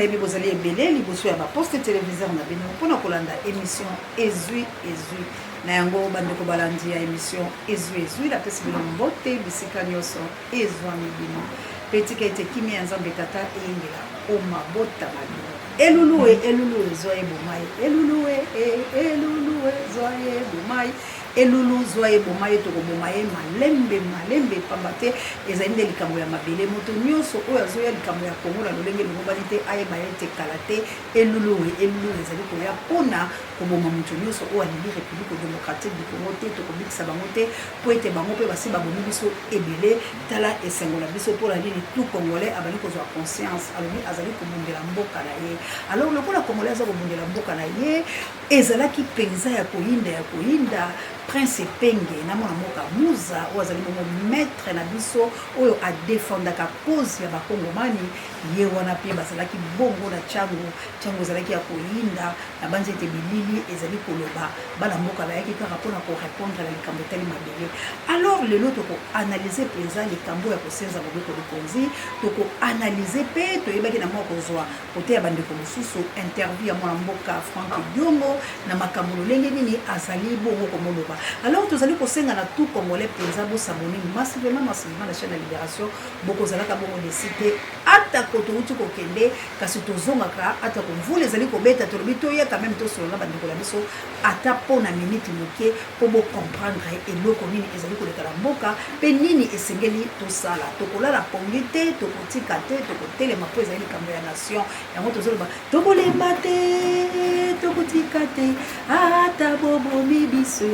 Nayebi bozali ebele liboso ya baposte téléviseur na bino mpo na kolanda émission Ezwi Ezwi. Na yango bandeko balandi ya émission Ezwi Ezwi, napesi bino mbote bisika nyonso ezwami bino, mpe tika ete kimia ya Nzambe Tata eyingela o mabota ma bino. Elulu e, elulu e, zwa ye boma ye. Elulu e, e, elulu e, zwa ye boma ye. Elulu zwa ye boma ye, tokoboma ye malembe malembe, pamba te ezali nde likambo ya mabele. Moto nyonso oyo azoya likambo ya Kongo na lolenge elongobani te, ayeba ete kala te elulu e, elulu ezali koya mpona koboma moto nyonso oyo alingi Republique democratique du Congo te. Tokobikisa bango te mpo ete bango mpe basi babomi biso ebele. Tala esengo na biso mpo na nini tout Congolais abandi kozwa conscience, alobi azali kobundela mboka na ye. Alors lokola Congolais aza kobundela mboka na ye, ezalaki mpenza ya koyinda ya koyinda. Prince Epenge na mwana mboka Muza oyo azali bongo maître na biso oyo adefendaka cause ya bakongomani, ye wana mpe bazalaki bongo na Tshangu. Tshangu ezalaki ya koyinda. Nabanzi ete bilili ezali koloba bana mboka bayaki kaka mpona korepondre na likambo etali mabele. Alors lelo tokoanalyse mpenza likambo ya kosenza mobeko likonzi, tokoanalyse mpe toyebaki na mwa kozwa kote ya bandeko mosusu interview ya mwana mboka Franck Diongo na makambo lolenge nini azali bongo komoloba. Alors tozali kosenga na tout Congolais mpenza bosabone massivement massivement na chaîne ya Libération, bokozalaka bongo desi te atako touti kokende, kasi tozongaka atako mvula ezali kobeta. Tolobi toya quand même tosolola na bandeko na biso ata mpo na miniti moke mpo bocomprendre eloko nini ezali koleka na mboka mpe nini esengeli tosala. Tokolala pongi te, tokotika te, tokotelema mpo ezali likambo ya nation. Yango tozoloba tokolemba te, tokotika te, ata bobomi biso,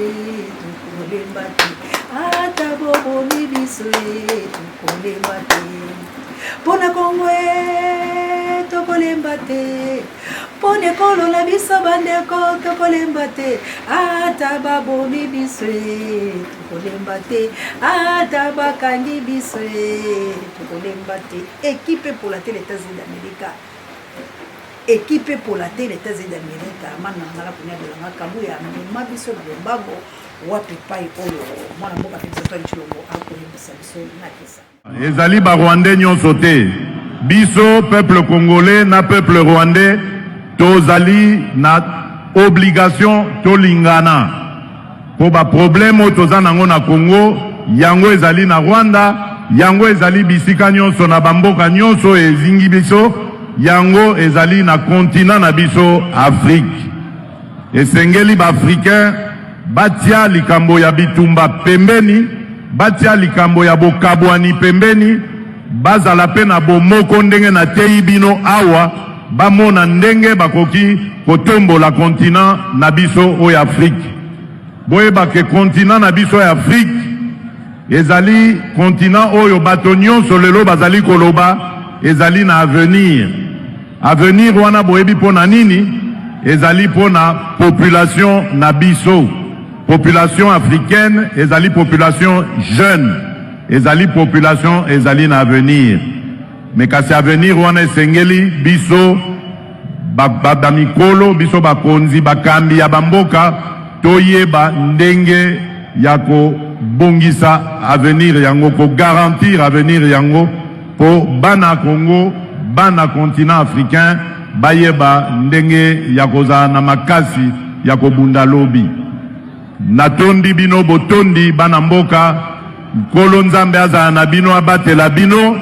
tokolemba te, ata bobomi biso, tokolemba te, mpo na Kongo, tokolemba te, mpo na ekolo na biso bandeko, tokolemba te, ata babomi biso, tokolemba te, ata bakangi biso, tokolemba te. Ekipe epola te na États-Unis d'Amérique, ekipe epola te na États-Unis d'Amérique. Mana na ngala konia dolanga kabuya amema biso na lombango wapi epai oyo mwana mboka Félix Antoine Tshilombo akoyebisa biso na kisa. Ezali ba Rwandais nyonso te. Biso peuple congolais na peuple rwandais tozali na obligation tolingana, mpo ba problème oyo toza nango na Congo yango ezali na Rwanda, yango ezali bisika nyonso na bamboka nyonso oyo ezingi biso, yango ezali na continent na biso Afrique. Esengeli ba Africain batia likambo ya bitumba pembeni, batia likambo ya bokabwani pembeni, bazala pe na bomoko ndenge nateyi bino awa, bamona ndenge bakoki kotombola continent na biso oyo Afrique. Boyeba ke continent na biso ya Afrique ezali continent oyo bato nyonso lelo bazali koloba ezali na avenir. Avenir wana boyebi mpo na nini? Ezali mpo na population na biso. Population africaine ezali population jeune, ezali population ezali na avenir. Mais kasi avenir wana esengeli biso ba, ba, ba mikolo, biso bakonzi, bakambi ya bamboka toyeba ndenge ya kobongisa avenir yango, kogarantir avenir yango mpo bana Congo, bana continent africain bayeba ndenge ya kozala na makasi ya kobunda lobi. Natondi bino botondi bana mboka. Nkolo Nzambe azala na bino, abatela bino.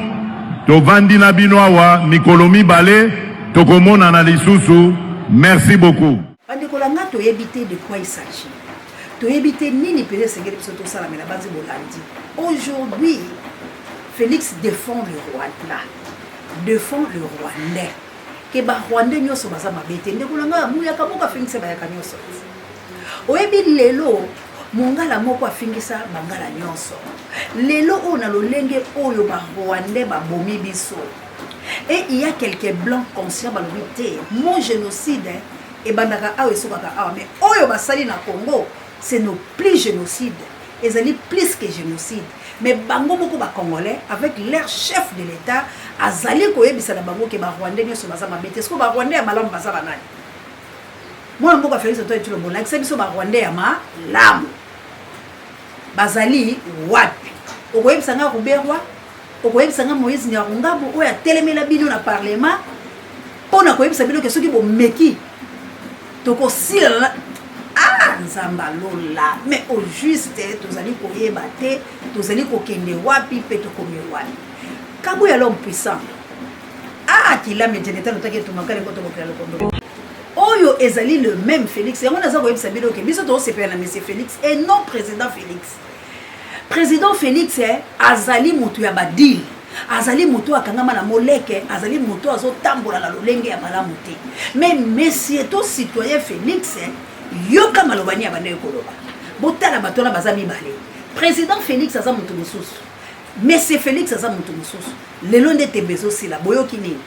Tovandi na bino awa mikolo mibale, tokomonana lisusu. Merci beaucoup. Bandeko na nga, toyebi te de quoi il s'agit, toyebi te nini mpenza esengeli biso tosala. Mais nabanzi bolandi, aujourd'hui Félix défend le Rwanda, défend le Rwandais, ke barwandais nyonso baza mabe te. Ndeko na ngai, muyaka moko afingisa bayaka nyonso. Oyebi lelo mongala moko afingisa bangala nyonso. Lelo oyo na lolenge oyo barwandais babomi biso, et il y a quelques blancs conscients balobi te, mon génocide ebandaka awa, esukaka awa, mais oyo basali na Congo, c'est nos plus génocide, ezali plus que génocide. Mais bango moko bacongolais avec leur chef de l'État azali koyebisa na bango ke barwandais nyonso baza mabe te. Siko barwandais ya malamu baza banani? Mwana mboka Félix Antoine Tshilombo, lakisa biso barwandais ya malamu bazali wapi. Okoyebisa nga Ruberwa, okoyebisa nga Moïse Nyarungabo oyo atelemela bino na parlement. Mpo na koyebisa bino ke soki bomeki tokosila na ah nzambe alola mais au juste tozali koyeba te tozali kokende wapi mpe tokomi wapi kabuya l'homme puissant ah kilame jeneta lotaki etumakali koto mokila lokondo oyo ezali le même félix yango naza koyebisa bino ke biso tozosepela na monsieur félix et non président félix President Felix azali mutu ya ba deal, azali mutu akangama na moleke, azali mutu azotambola na lolenge ya malamu te. Mais monsieur to citoyen Felix, yoka maloba ni abandaki koloba. Botala bato wana baza mibale. President Felix aza mutu mosusu. Monsieur Felix aza mutu mosusu. Lelo nde tembe ezosila, boyoki nini?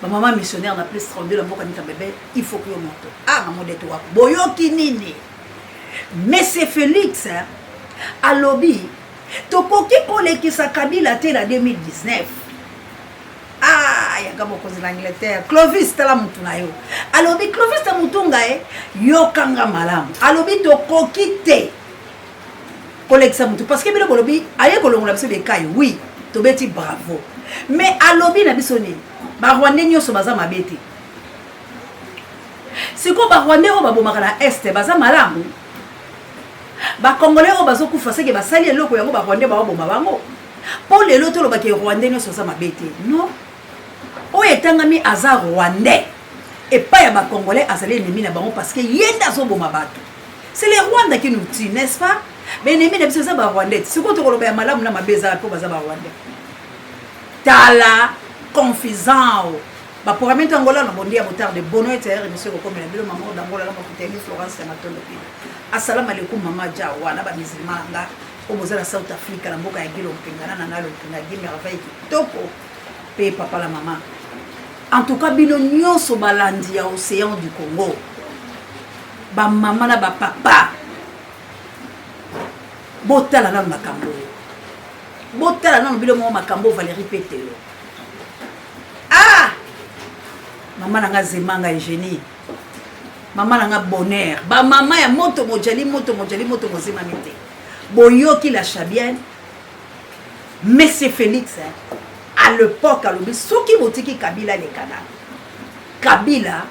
Ba mama missionnaire na plus 32 na mboka nita bebe, il faut que yo moto. Ah maman de toi, boyoki nini? Monsieur Felix alobi tokoki kolekisa Kabila te na 2019. Ah, yaka mokonzi na Angleterre. Clovis tala mutu na yo. Alobi Clovis ta mutunga e yokanga malamu. Alobi tokoki te kolekisa mutu parce que bino bolobi aye kolongola biso bekai. Oui, tobeti bravo. Mais alobi na biso nini? Ba Rwandais nyonso baza mabe te. Sikoyo ba rwandais oyo babomaka na est baza malamu? Ba congolais oyo bazokufa seke basali eloko yango ba rwandais baoboma bango? Po lelo toloba ke rwandais nyonso aza mabe te. Non. Oyo etangami aza rwandais epai ya ba congolais azali ennemi na bango parce que ye nde azoboma bato. C'est les Rwanda qui nous tuent, n'est-ce pas? Ba ennemi na biso eza ba rwandais. Sikoyo tokoloba ya malamu na mabe eza po baza ba rwandais. Tala confisant Ba programme to Angola na bondi ya botard de bono ete ya émission kokomela bino maman d'Angola na mafuta ya Florence ya matondo bino. Assalamu alaikum mama ja wana ba musulman nga o boza na South Africa na mboka ya Gilo Mpinga na nana Mpinga Guy Merveille kitoko pe papa la mama. En tout cas bino nyonso balandi ya Océan du Congo. Ba mama na ba papa botala nanu makambo oyo botala nanu bino moko makambo Valérie Petelo Ah! Mama na nga Zemanga Eugenie. Mama na nga Bonheur. Ba mama ya moto mojali moto mojali moto mozimami te. Boyoki la Chabienne. Monsieur Félix hein, à l'époque alobi soki botiki Kabila lekana. Kabila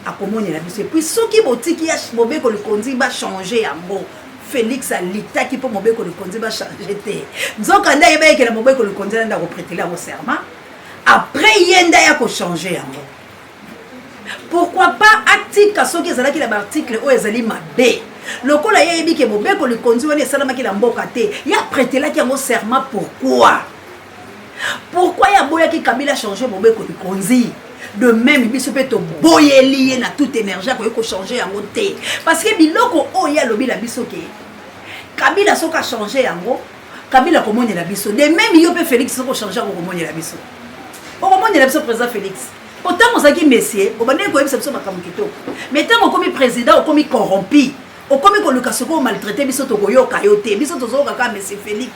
akomonela biso et puis soki botiki ya mobeko likonzi ba changer yango Felix alitaki mpo mobeko likonzi ba changer te nzoka nde ayeba yekela mobeko likonzi na nde akopretele yango serment après ye nde aya kochanger yango pourquoi pas atika soki ezalaki na baarticle oyo ezali mabe lokola ye ayebi ke mobeko likonzi wana esalamaki na mboka te ye apretelaki yango serment pourquoi Pourquoi ye aboyaki Kabila changer mobeko likonzi? De même biso pe toboyeli ye na toute énergie akoki ko changer yango te. Parce que biloko oyo ye alobi na biso ke Kabila soki a changer yango, Kabila akomonela biso. De même yo pe Felix soki o changer yango okomonela biso. Okomonela biso président Felix. Po ntango ozalaki monsieur, obandaki koyebisa biso makambo kitoko. Mais ntango okomi président, okomi corrompu. Okomi koluka sikoyo maltraite biso tokoyoka yo te biso tozoyoka kaka monsieur Felix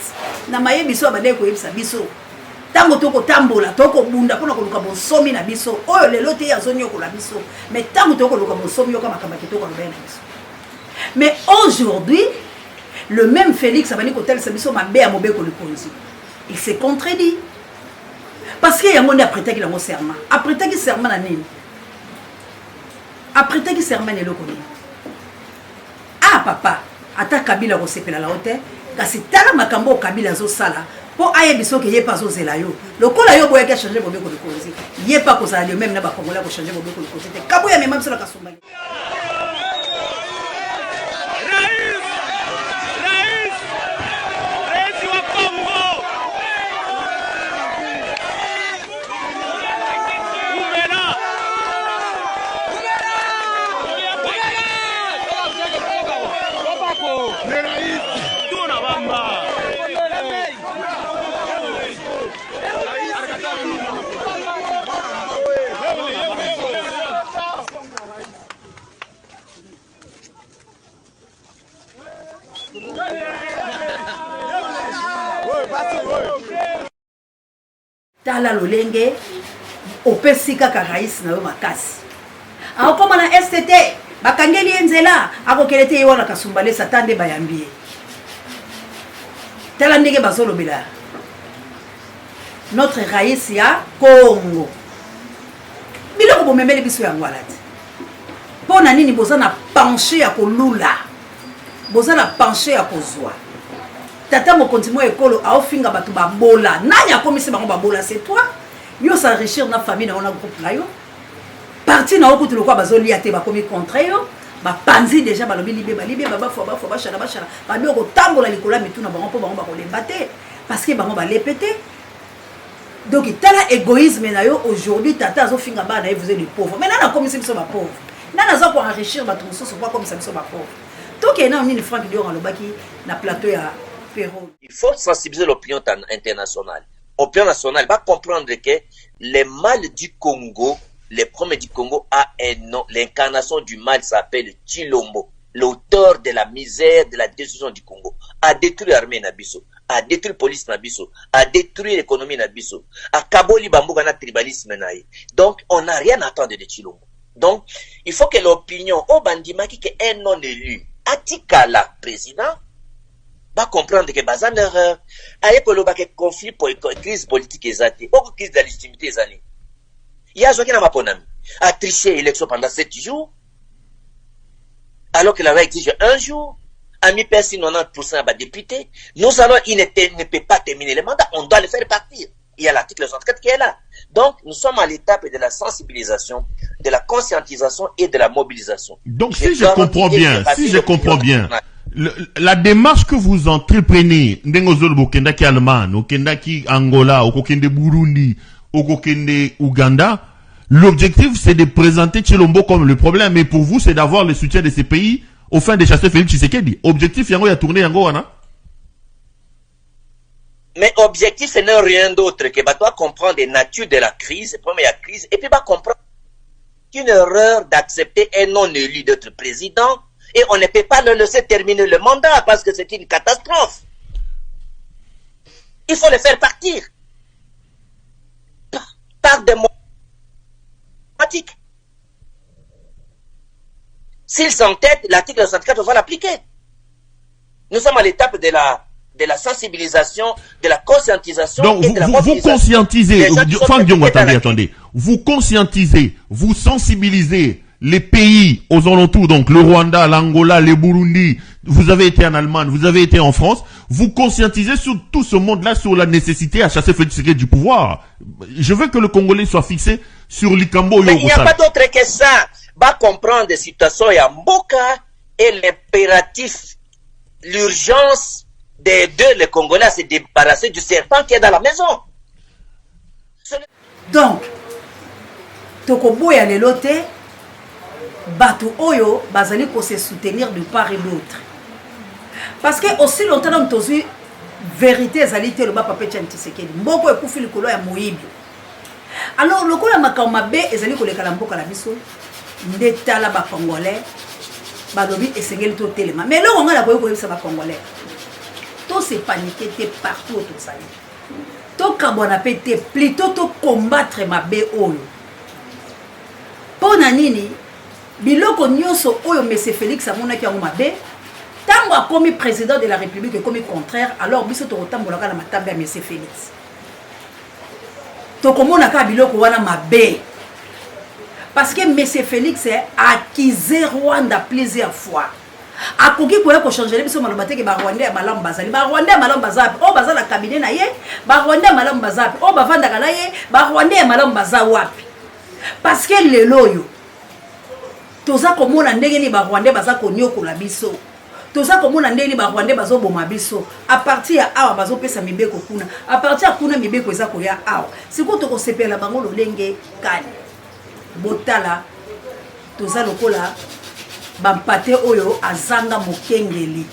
na maye biso abandaki koyebisa biso ntango tokotambola tokobunda mpona koluka bonsomi na biso oyo lelo te ye azonyokola biso mais ntango tokoluka bonsomi yoka makambo ya kitoko alobaki na biso mais aujourd'hui le même Félix abandi kotalisa biso mabe ya mobeko likonzi il s'est contredit parce que yango nde apretaki yango serment apretaki serment na nini Apretaki serment na eloko nini? Ah papa, ata Kabila akosepela na yo te, kasi tala makambo oyo Kabila azosala mpo ayebisa yo ke ye mpe azozela yo. Lokola yo oboyaki a changer mobeko likonzi, ye mpe akozala le meme na ba Congolais ako changer mobeko likonzi te. Kabuya mema biso na Kasumba. Tala lolenge opesi kaka rais na yo makasi. Akokoma na est te, bakangeli ye nzela, akokende te ye wana kasumbalesa ata nde bayambi ye. Tala ndenge bazolobela notre rais ya Congo. Bomemeli biso yango ala te. Mpo na nini boza na penche ya kolula, boza na penche ya kozwa? Tata mokonzi mwa ekolo aofinga bato babola. Nani akomisi bango babola? C'est toi. Yo s'enrichir na famille na yo, na groupe na yo, parti na yo. Kutu lokola bazolia te, bakomi contre yo, bapanzi deja, balobi libeba libeba, bafwa bafwa, bashala bashala, babi okotambola likolo ya mitu na bango, mpo bango bakolemba te, parce que bango balepe te. Donc tala égoïsme na yo. Aujourd'hui tata azofinga bana na ye: «Vous êtes des pauvres.» Mais nani akomisi biso bapauvre? Nani aza koenrichir bato mosusu po akomisa biso bapauvre? Tokende nano nini Frank Diongo alobaki na plateau ya Pero. Il faut sensibiliser l'opinion internationale. Opinion nationale va comprendre que le mal du Congo, le problème du Congo a un nom. L'incarnation du mal s'appelle Tshilombo, l'auteur de la misère, de la destruction du Congo. A détruit l'armée na biso, a détruit police na biso, a détruit l'économie na biso, a kaboli bamboka na tribalisme na ye. Donc, on n'a rien à attendre de Tshilombo. Donc, il faut que l'opinion, oyo bandimaki que un non élu, atikala président, va comprendre que baza na erreur. Aye koloba ke conflit, crise politique eza te. Oko crise de la légitimité eza nini? Ye azwaki na maponami, a triché élection pendant 7 jours alors que la loi exige un jour. Amipesi 90% ya badéputé. Nous allons, il ne peut pas terminer le mandat, on doit le faire partir. Il y a l'article 64 qui est là. Donc nous sommes à l'étape de la sensibilisation, de la conscientisation et de la mobilisation. Donc si je comprends bien, si je comprends bien, la démarche que vous entreprenez, ndenge ozoloba, okendaki Allemagne, okendaki Angola, okokende Burundi, okokende Ouganda, l'objectif, c'est de présenter Tshilombo comme le problème, mais pour vous, c'est d'avoir le soutien de ces pays au fin de chasser Félix Tshisekedi. Objectif yango ya tourner yango wana. Mais objectif, ce n'est rien d'autre que bah, toi comprendre la nature de la crise, première crise, et puis bah, comprendre qu'une erreur d'accepter un non-élu d'être président, et on ne peut pas le laisser terminer le mandat parce que c'est une catastrophe. Il faut le faire partir par des démocratique. S'il s'entête, l'article 64 va l'appliquer. Nous sommes à l'étape de la sensibilisation, de la conscientisation Donc, et vous, de la vous mobilisation. Conscientisez, Les gens qui sont Franck Diongo, impliqués dans attendez, la attendez. Vous conscientisez, vous sensibilisez les pays aux alentours, donc le Rwanda, l'Angola, le Burundi, vous avez été en Allemagne, vous avez été en France, vous conscientisez sur tout ce monde-là sur la nécessité à chasser Félix Tshisekedi du pouvoir. Je veux que le Congolais soit fixé sur likambo. Mais il n'y a pas d'autre que ça. Va comprendre la situation ya mboka et l'impératif, l'urgence d'aider les Congolais à se débarrasser du serpent qui est dans la maison. Donc tokoboya lelo te bato oyo bazali kose soutenir de part et d'autre, parce que aussi longtemps nanu tozwi vérité ezali te. Loba papa Etienne Tshisekedi, mboka ekufi likolo ya moyibi. Alors lokola makambo mabe ezali koleka na mboka na biso, nde tala, bacongolais balobi esengeli totelema. Mais eloko ngai nakoki koyebisa bacongolais, tose paniquer te. Partout oyo tozali, tokabwana mpe te, plutôt tocombattre mabe oyo. Mpo na nini? Biloko nyonso oyo monsieur Félix amonaki yango mabe, ntango akomi président de la République, ekomi contraire. Alors biso tokotambolaka na matambe ya monsieur Félix, tokomona kaka biloko wana mabe, parce que monsieur Félix accusé Rwanda plusieurs fois. Akoki koya kochanger biso maloba teke barwandais ya malamu bazali. Barwandais ya malamu baza wapi oyo baza na cabinet na ye? Barwandais ya malamu baza wapi oyo bavandaka na ye? Barwandais ya malamu baza wapi? Parce que lelo oyo toza komona ndenge nini barwandais baza konyokola biso, toza komona ndenge nini barwandais bazoboma biso. À partir ya awa bazopesa mibeko kuna, à partir ya kuna mibeko eza koya awa. Sikoyo tokosepela bango lolenge kani? Botala, toza lokola bampate oyo azanga mokengeli.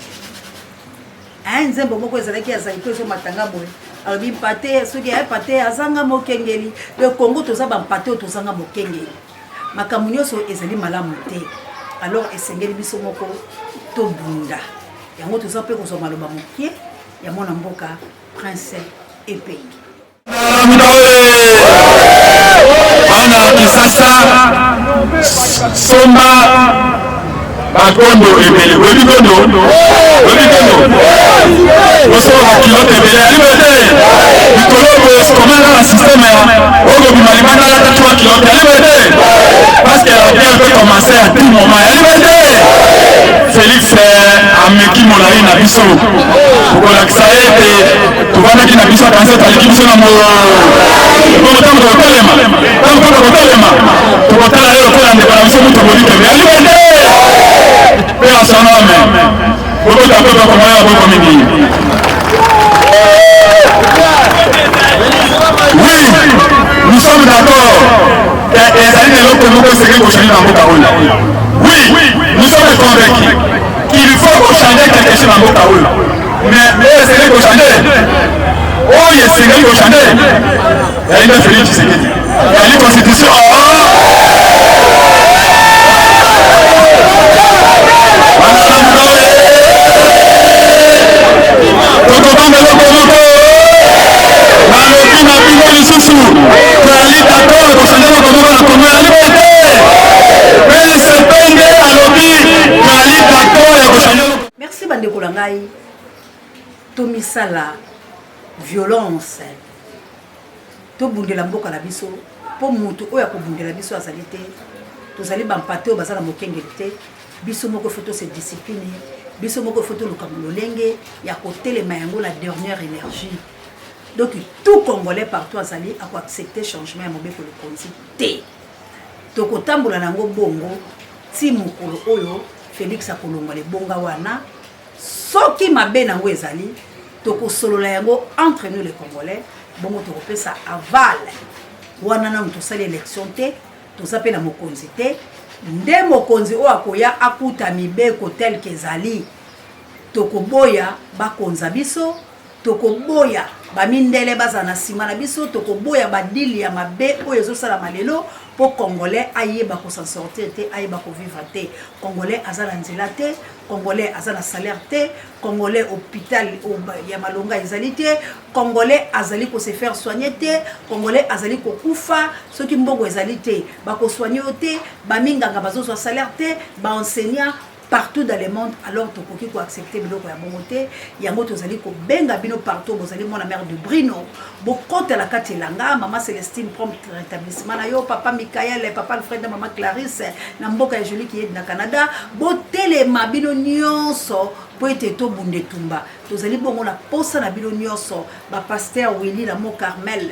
Nzembo moko ezalaki ya Zaiko, ezomatanga boye, alobi mpate soki mpate azanga mokengeli. Le Congo, toza bampate oyo tozanga mokengeli. Makambo nyonso ezali malamu te. Alors esengeli biso moko tobunda yango. Toza mpe kozwa maloba moke ya mwana mboka Prince Epenge. Bana Kisasa, somba bakondo ebele. Oyebi kondo? Oyebi kondo? Osomba bakilote ebele ya liberté likolo boye. Komanga na système oyo kobima libanda, lata 3 culottes ya liberté. recommencer à tout moment. Ya liberté! Felix ameki molai na biso tokolakisa ye ete tovandaki na biso akanisa ete aleki biso na mo bongo ntango tokotelema ntango mpo tokotelema tokotala ye lokola ndeko na biso moto bolikembe ya liberté mpe ya son homme bobota mpe bakongo ya boko mingi. Oui, nous sommes d'accord que ezali na eloko moko esengeli kochange na mboka oyo. Oui, nous sommes convaincus qu'il faut kochange quelque chose na mboka oyo. Mais oyo esengeli kochange, oyo esengeli kochange, ezali nde Felix Tshisekedi. Ezali constitution. Tokobanga eloko moko nalobi na bino lisusu, tozali d'accord kochange eloko moko na Congo ya liberté. PSP nde alobi tozali d'accord ya kochange eloko. Merci bandeko na ngai, tomisala violence, tobundela mboka na biso mpo moto oyo akobundela biso azali te. Tozali bampate oyo baza na mokengeli te. Biso moko faut tose discipline, biso moko faut toluka lolenge ya kotelema yango la dernière énergie. Donc tout Congolais partout azali akoaccepte changement ya mobeko likonzi te. Tokotambola na yango bongo ti mokolo oyo Felix akolongwa libonga wana. Soki mabe na yango ezali, tokosolola yango entre nous les Congolais, bongo tokopesa aval wana. Nanu tosali élection te, toza mpe na mokonzi te. Nde mokonzi oyo akoya akuta mibeko tel que ezali. Tokoboya bakonza biso, tokoboya bamindele bazala na nsima na biso, tokoboya badili ya mabe oyo ezosalama lelo mpo Congolais ayeba kosan sortir te, ayeba kovivre te. Congolais aza na nzela te, Congolais aza na salaire te, Congolais hôpital ya malonga ezali te, Congolais azali ko se faire soigner te, Congolais azali kokufa soki mbongo ezali te, bakosoigne yo te, baminganga bazozwa salaire te, baenseignant partout dans le monde. Alors tokoki koaccepte biloko ya bongo te. Yango tozali kobenga bino partout bozali, mwana mare de Brino, bokotela kati elanga, mama Celestine, prompt rétablissement na yo, papa Michael, papa Alfred na mama Clarisse na mboka ya Julie Kiyedi na Canada. Botelema bino nyonso mpo ete tobunda etumba. Tozali bongo na posa na bino nyonso, bapaster Willy na Mont Carmel,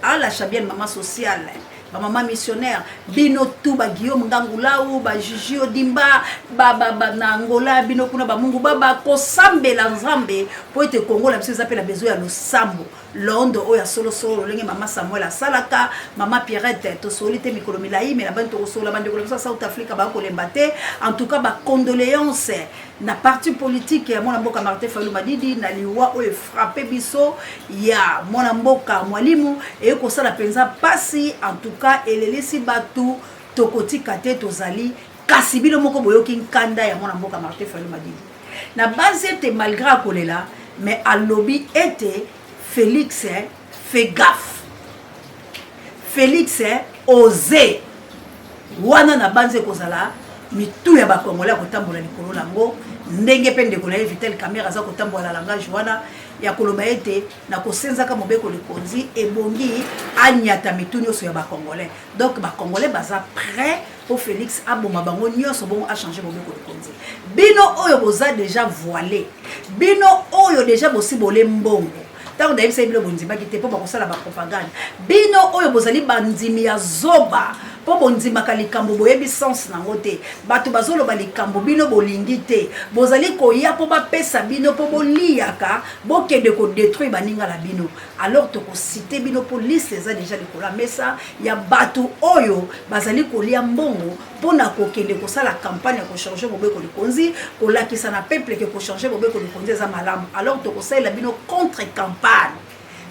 ala Chabienne, mama sociale, bamama missionnaire, bino tu, ba Guillaume Ngangulau, ba Gigi Odimba ba, ba, ba, na Angola, bino kuna bamungu baba kosambela Nzambe mpo ete Kongo na biso eza mpe na besoin ya losambo londo oyo ya solosolo, lolenge mama Samuel asalaka, mama Pierrette. Tosoli te mikolo milai, me na bani tokosolola. Bandeko na biso ya South Africa bakolemba te. En tout cas, bacondoléance na parti politique ya mwana mboka Martin Fayulu Madidi na liwa oyo efrappe biso ya mwana mboka Mwalimu. Eye kosala mpenza mpasi, en tout cas elelisi bato. Tokotika te, tozali kasi. Bino moko boyoki nkanda ya mwana mboka Martin Fayulu Madidi na base ete malgré akolela, mais alobi ete Félix, fait gaffe, Félix ose wana na banzi ekozala mitu ya bakongole ya kotambola likolo na yango, ndenge mpe ndeko na ye Vital Kamerhe aza kotambola na langage wana ya koloba ete na kosenzaka mobeko likonzi ebongi anyata mitu nyonso ya bakongolais. Donc bakongolais baza prêt mpo Félix aboma bango nyonso, bongo achange mobeko likonzi. Bino oyo boza déjà voilé, bino oyo déjà bosi bole mbongo, ntango nayebisaki bino bondimaki te mpo bakosala bapropagande. Bino oyo bozali bandimi ya zoba mpo bondimaka likambo boyebi sens nango te, bato bazoloba likambo bino bolingi te, bozali koya mpo bapesa bino mpo boliyaka, bokende kodétruire baninga na bino. Alors tokociter bino mpo liste eza déjà likolo ya mesa ya bato oyo bazali kolia mbongo mpona kokende kosala campagne ya kochange mobeko likonzi, kolakisa na peuple ke kochange mobeko likonzi eza malamu. Alors tokosalela bino contre campagne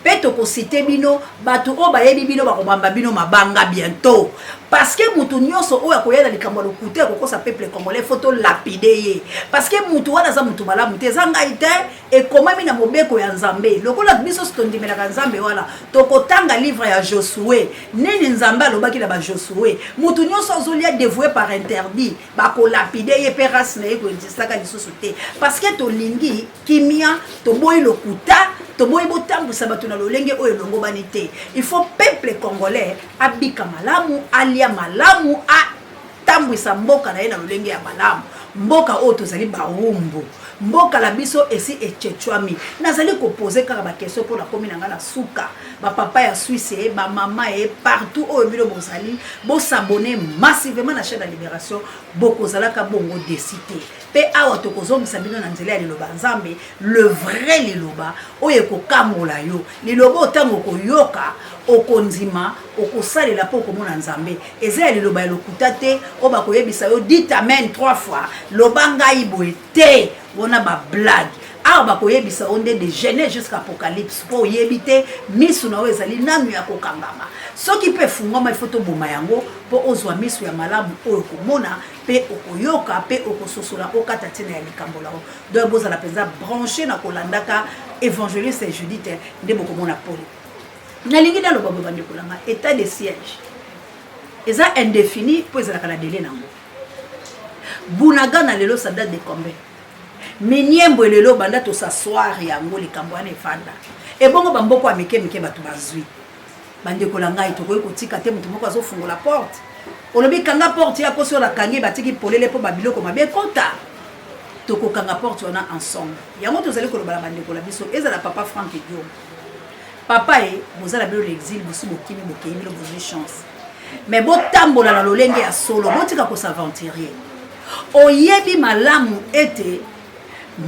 mpe tokociter bino. Bato oyo bayebi bino bakobamba bino mabanga bientôt, parce que motu nyonso oyo akoya na likambo ya lokuta ya kokosa peuple congolais, faut tolapider ye, parce que motu wana aza motu malamu te. Eza ngai te, ekomami na mobeko ya Nzambe. Lokola biso tondimelaka Nzambe wana, tokotanga livre ya Josue, nini Nzambe alobaki na bajosue. Motu nyonso azolia dévoué par interdit, bakolapider ye mpe race na ye koexistaka lisusu te, parce que tolingi kimia, toboyi lokuta, toboyi botambwisa bato na lolenge oyo elongobani te. Il faut peuple congolais abika malamu, alia malamu, a kotambwisa mboka na ye na lolenge ya malamu. Mboka oyo tozali bawumbu, mboka na biso esi echechwami. Nazali ko poser kaka ba question mpo nakomi na ngai na suka. Ba papa ya Suisse ye, ba mama ye, partout oyo bino bozali, bo s'abonner massivement na chaîne ya Liberation, bokozalaka bongo desi te. Mpe awa tokozongisa bino na nzela ya liloba ya Nzambe, le vrai liloba oyo ekokangola yo. Liloba oyo ntango okoyoka, okondima, okosalela mpe okomona Nzambe. Eza ya liloba ya lokuta te oyo bakoyebisa yo dit amen trois fois, loba ngai boye te, wana ba blague. Awa bakoyebisa yo nde de Genèse jusqu'à Apocalypse mpo oyebi te, misu na yo ezali nanu ya kokangama. Soki mpe efungwama, il faut toboma yango mpo ozwa misu ya malamu oyo okomona mpe okoyoka mpe okososola, okata ntina ya likambo na yo. Donc bozala mpenza branche na kolandaka Evangeliste Judith nde bokomona pole. Nalingi naloba boye bandeko na nga, etat de siège eza indéfini mpo ezalaka na délai nango. Bunagana lelo ça date de combien? Miniembwe lelo banda tosassoir yango likambo wana efanda. Ebongo bamboko ya mike mike bato bazwi. Bandeko na ngai, tokoki kotika te moto moko azofungola porte. Olobi kanga porte ya kosi oyo nakangi batiki polele mpo babiloko mabe ekota. Tokokanga porte wana ensemble. Yango tozali koloba na bandeko na biso, ezala papa Franck Diongo. Papa e, boza na bino na exil, bosi bokimi bokei bino bozwi chance. Mais botambola na lolenge ya solo, botika ko s'aventurer. Oyebi malamu ete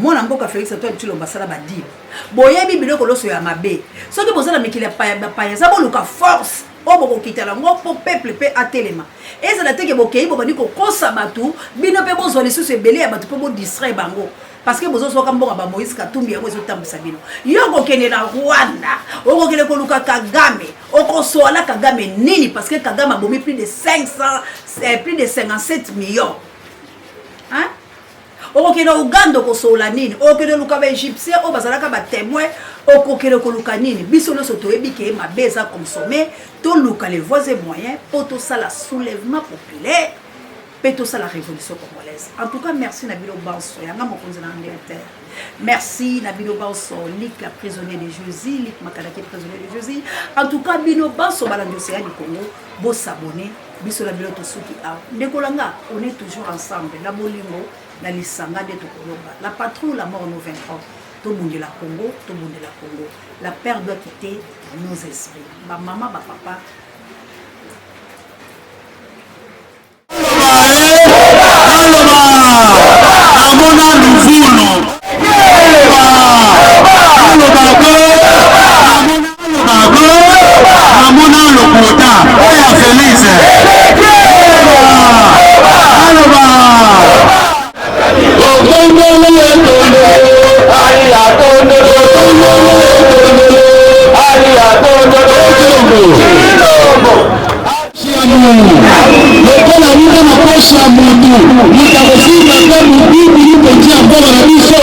mwana mboka Felix Antoine Tshilombo asala ba deal. Boyebi biloko loso ya mabe. Soki boza na mikili ya paya bapaya za boluka force oyo bokokita nango mpo peuple mpe atelema. Ezala te ke bokei bobandi kokosa bato, bino mpe bozwa lisusu ebele ya bato mpo bodistraire bango. Parce que bozozwaka mbongo ba Moïse Katumbi yango ezotambwisa bino. Yo okokende na Rwanda, okokende koluka Kagame, okosola Kagame nini? Parce que Kagame abomi plus de 500, plus de 57 millions. Hein? Okokende Uganda okosola nini? Okokende koluka ba Égyptiens oyo bazalaka ba témoins, okokende koluka nini? Biso nyonso toyebi ke mabe eza consommé, toluka les voies et moyens po tosala soulèvement populaire. Pe tosala révolution congolaise. En tout cas, merci na bino banso. Yanga mokonzi na Angleterre. Merci na bino banso. Lick prisonnier de Jésus, Lick Makanaki prisonnier de Jésus. En tout cas, bino banso balandi océan du Congo, bo s'abonner. Biso na bino tosuki awa. Ndeko langa, on est toujours ensemble. Na bolingo, na lisanga nde tokolonga. La patrouille, la mort nous vaincrons. Tobundela Congo, tobundela Congo. La peur doit quitter nos esprits. Ba mama, ba papa. Namona luvunu namona lokuta oyo ya Felix aloba Lokola wuta na poche ya mutu, mutu akosimba mpe mobibili kotia mbongo na biso.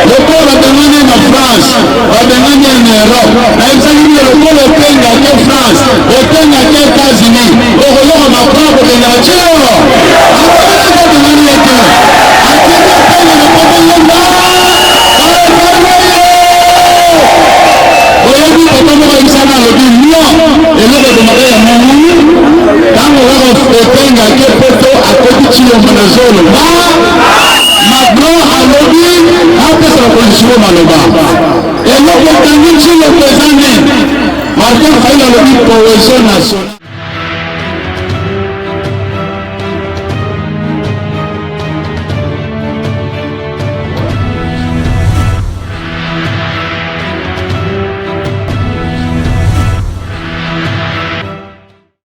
Lokola babengani ye na France, babengani ye na Europe, nayebisaki bino lokola okenga ke France, okenga ke Etats-Unis, okoyoka Macron akokenda tio. Akoki babengani ye te, akende okenga na poto yenda. Oyebi papa moko ayebisaka alobi lion eloko ebomaka ya mungu ntango kaka otenga ke poto akoti Tshilombo na zolo ma Macron alobi apesa bakonzi sikoyo maloba eloko ekangi Tshilombo eza nini? Martin Fayulu alobi cohesion nationale.